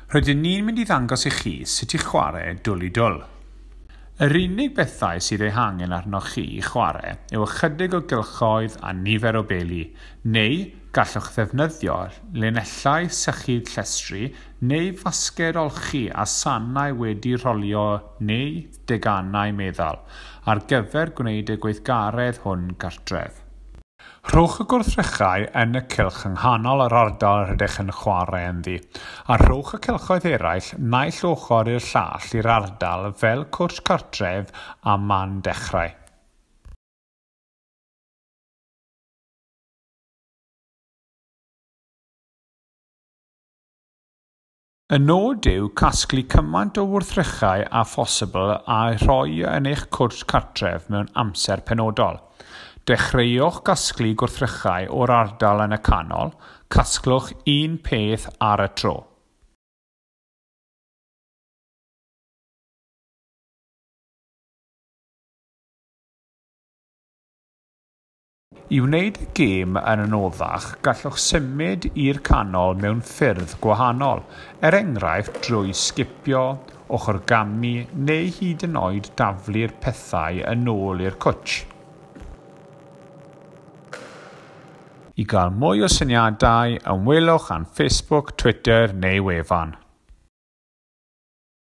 Rydyn ni'n mynd i ddangos i chi sut i chwarae dwli dwl. Yr unig bethau sydd eu hangen arnoch chi i chwarae yw ychydig o gylchoedd a nifer o beli, neu gallwch ddefnyddio linellau sychu llestri neu fasged olchi a sanau wedi rholio neu deganau meddal ar gyfer gwneud y gweithgaredd hwn gartref. Rhowch y gwrthrychau yn y cylch yng nghanol yr ardal rydych yn chwarae ynddi, a rhowch y cylchoedd eraill naill ochr i'r llall i'r ardal fel cwrt cartref a man dechrau. Y nod yw casglu cymaint o wrthrychau â phosibl a'u rhoi yn eich cwrt cartref mewn amser penodol. Dechreuwch gasglu gwrthrychau o'r ardal yn y canol, casglwch un peth ar y tro. I wneud y gêm yn anoddach, gallwch symud i'r canol mewn ffyrdd gwahanol, er enghraifft drwy sgipio, ochrgamu neu hyd yn oed daflu'r pethau yn ôl i'r cwtsh. I gael mwy o syniadau, ymwelwch â'n Facebook, Twitter neu wefan.